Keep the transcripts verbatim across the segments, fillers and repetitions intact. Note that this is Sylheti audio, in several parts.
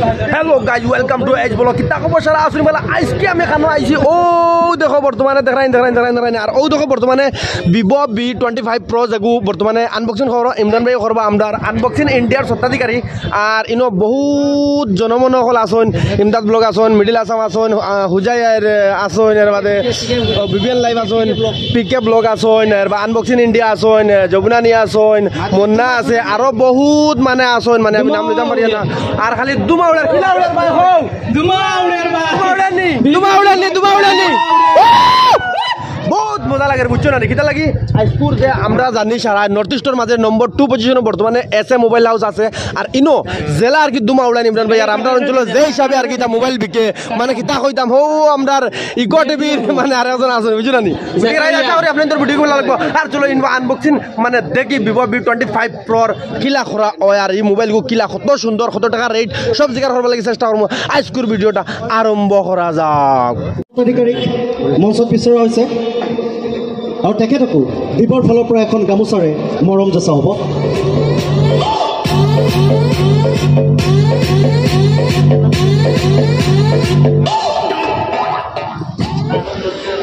Hello guys, welcome to Edge Vlog। কিতা খবর সারা আছইন ভালা? আইজকে আমি কানো আইছি, অউ দেখো বর্তমানে দেখরাইন, দেখরাইন, দেখরাইন, দেখরাইন। আর অউ দেখো বর্তমানে Vivo V twenty five Pro যেগু বর্তমানে unboxing করো, ইমরান ভাই করবা আমরার unboxing India-র স্বত্বাধিকারী। আর ইনো বহুত জনমন অকল আছইন, ইমদাদ Vlog আছইন, Middle Assam আছইন, আহ, হুজাই আর, আহ, আছইন, এর বাদে, আহ, BBN Live আছইন, PK Vlog আছইন, এর বাদে Unboxing India আছইন, আহ, যমুনা নিয়া আছইন, মুন্না আছে, আরো বহুত মানে আছইন, মানে আমি নাম নিতাম পারি না। আর খালি দুমা উড়ার, কিলা উড়ার ভাই, হো? দুমা উড়ার ভাই। দুমা উড়ার নি? দুমা উড়ার নি? দুমা উড়ার নি? বহুত মজা লাগে, বুঝছো না নি? কিতা লাগি? আইজকুর যে আমরা জানি সারা North East-র মাঝে number two position-ও বর্তমানে SA Mobile House আছে। আর ইনো যেলা আর কি দুমা উড়ান ইমরান ভাই, আর আমরার অঞ্চলো যে হিসাবে আর কি তা মোবাইল বিকে, মানে কিতা কইতাম, হো আমরার Eco TV-র মানে আরেকজন আছইন, বুঝছো না নি? গতিকে রাইজ আশা করি আপনাইনতর video ভালা লাগবো। আর চলো ইনবা unboxing মানে দেখি Vivo V twenty five Pro-র কিলা করা অয়, আর ই মোবাইলগু কিলা, কত সুন্দর, কত টাকা rate, সব জিকার করবার লাগি চেষ্টা করমু। আইজকুর video-টা আরম্ভ করা যাক। অধিকাৰীক মঞ্চত বিচৰা হৈছে আৰু তেখেতকো Vivo-ৰ ফালৰ পৰা এখন গামোচাৰে মৰম যচোৱা হ'ব।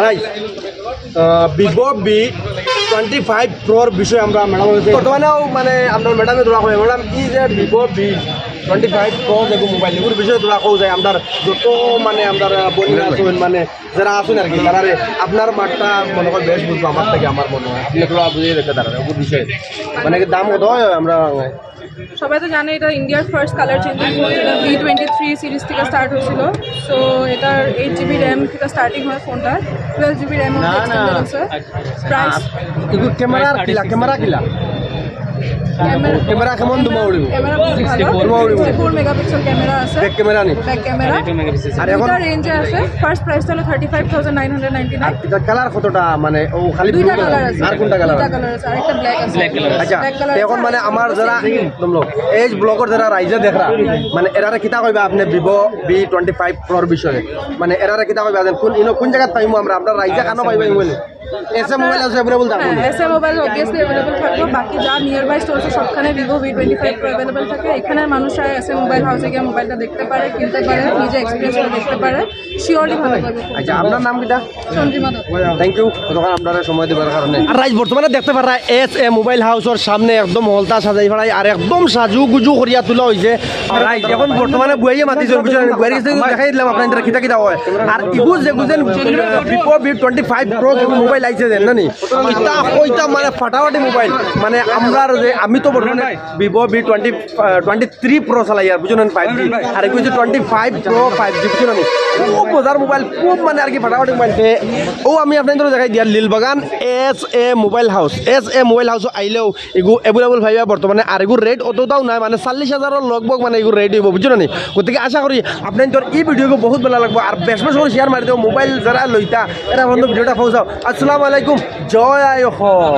হাই, আহ, Vivo V twenty five Pro-র বিষয়ে আমরা ম্যাডাম বর্তমানেও মানে আমরা ম্যাডামে দোয়া করি, ম্যাডাম, ই যে Vivo V twenty five Pro দেখো মোবাইল, এগুর বিষয়ে দোয়া কও যায়, আমরা যত মানে আমরা, আহ, বন্ধু আছইন, মানে যারা আছইন আর কি, তারারে আপনার মাতটা মনে হয় বেশ বুঝবো আমার থাকি, আমার মনে হয়। আপনি একটু বুঝিয়ে দেখতে তারা ওগুর বিষয়ে, মানে কি দাম কত হয় আমরা সবাই তো জানে এটা ইন্ডিয়ার ফার্স্ট কালার চেঞ্জিং ফোন, যেটা ভি টোয়েন্টি থ্রি সিরিজ থেকে স্টার্ট হয়েছিল। সো এটার এইট জিবি র্যাম থেকে স্টার্টিং হয় ফোনটা, টুয়েলভ জিবি র্যাম না, না। এক্সটেন্ডেড আছে। প্রাইস এগুর ক্যামেরা কিলা, ক্যামেরা কিলা? ক্যামেরা কেমন দুমা উড়িব? ক্যামেরা খুব ভালো। দুমা উড়িব। সিক্সটি ফোর মেগাপিক্সেল ক্যামেরা আছে। ব্যাক ক্যামেরা নি? Back camera. আর এখন দুইটা রেঞ্জে আছে। ফার্স্ট প্রাইস হলো thirty five thousand nine hundred ninety nine. আর এটা কালার কতটা, মানে ও খালি দুইটা ব্লু কালার আছে। আর কোনটা কালার? দুইটা কালার আছে, আরেকটা ব্ল্যাক আছে। Black colour. আচ্ছা, ব্ল্যাক কালার এখন আছে। মানে আমার যারা দমলো, এজ ব্লগর যারা রাইজে দেখরা, মানে এরারে কিতা কইবা আপনি Vivo V twenty five Pro-র বিষয়ে? মানে এরারে কিতা কইবা, কোন ইনো কোন জায়গাত পাইমু আমরা, আমরা রাইজে কানো পাইবা ইমু? এসএ মোবাইল হাউস অ্যাভেলেবল থাকবো? হ্যাঁ, এসএ মোবাইল অবভিয়াসলি অ্যাভেলেবল থাকবো। বাকি যা নিয়ার বাই স্টোর আছে সবখানে Vivo V twenty five Pro available থাকে। এখানে মানুষরা এসএ মোবাইল হাউসে গিয়ে মোবাইলটা দেখতে পারে, কিনতে পারে, নিজে এক্সপিরিয়েন্স করে দেখতে পারে। শিওরলি ভালো লাগবে। আচ্ছা, আপনার নাম কিতা? সঞ্জিমা দত্ত। থ্যাংক ইউ, তখন আপনারা সময় দেওয়ার কারণে। আর রাইজ বর্তমানে দেখতে পারা এসএ মোবাইল হাউসর সামনে একদম হলতা সাজাই ফাড়াই আর একদম সাজু গুজু করিয়া তোলা হইছে। রাইজ এখন বর্তমানে বুয়াইয়ে মাতিছইন, বুঝছইন নি? বুয়াইর গেছে দেখাই দিলাম আপনাইনতরে কিতা কিতা হয়। আর ইগু যেগু যেন, আহ, Vivo V twenty five Pro mobile আইছে যেন, না নি? ইতা, ওইটা মানে ফাটাফাটি মোবাইল। মানে আমরা যে, আমি তো বর্তমানে Vivo V twenty, আহ, twenty three Pro চালাই আর, বুঝছইন নি, ফাইভ জি। আর এগু হইছে twenty five Pro five G, বুঝছইন নি? খুব মজার মোবাইল, খুব মানে আর কি ফাটাফাটি মোবাইল। তে, ও আমি আপনাইনতরে দেখাই দিয়ার লিলবাগান SA mobile house, SA mobile house আইলেও এগু অ্যাভেলেবল পাইবা বর্তমানে, আর এগুর রেট অতটাও নাই, মানে চল্লিশ হাজারর লগভগ মানে এগুর রেট হইব, বুঝছো নি? গতিকে আশা করি আপনাইনতর ই ভিডিওগু বহুত ভালা লাগবো, আর বেশ বেশ করি শেয়ার মারি দেও। মোবাইল যারা লইতা, এরা বন্ধু ভিডিওটা পৌঁছাও। আসসালামু আলাইকুম, জয় আই অসম।